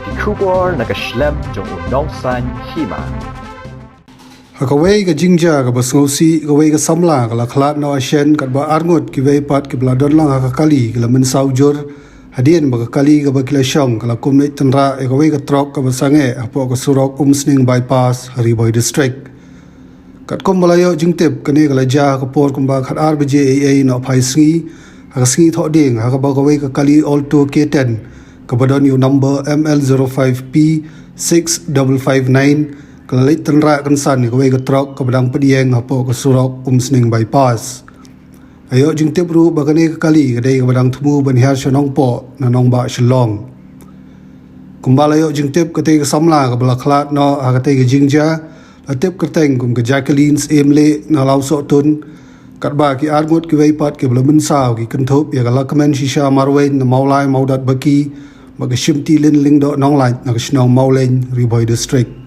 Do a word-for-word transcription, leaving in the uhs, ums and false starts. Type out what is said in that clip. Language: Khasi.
Ki khubor na ka shlem jong u nongsan hima. Ha kawei ka jingjia kaba sngewsih, kawei ka samla ka la khlad noh ha shen katba arngut kiwei pat kiba la don lang ha ka kali ki la mynsaw jur hadien ba ka kali kaba ki la shong ka la kum leit tynrah ïa kawei ka trok kaba sangeh hapoh ka surok Umsning Bypass ha Ri Bhoi District. Katkum ba la ïoh jingtip, kane ka la jia ha ka por kumba khatar baje eiei noh phai sngi ha ka sngi Thohdieng, ha kaba kawei ka kali Alto K ten kaba don ïa u number M L zero five P six double five nine ka la leit tynrah kynsan ïa kawei ka trok kaba dang pdiang hapoh ka surok Umsning Bypass. La ïoh jingtip ruh ba kane ka kali ka dei kaba dang thmu ban hiar sha Nongpoh na Nongbah Shillong. Kumba la ïoh jingtip, katei ka samla kaba la khlad noh ha katei ka jingjia la tip kyrteng kum ka Jacqueline Syiem Lieh na Lawsohtun, katba ki arngut kiwei pat kiba la mynsaw ki kynthup ïa ka Lakmen Shisha Marwein na Mawlai Mawdatbaki bad ka Shimtilin Lyngdoh Nonglait na ka shnong Mawlein, Ri Bhoi District.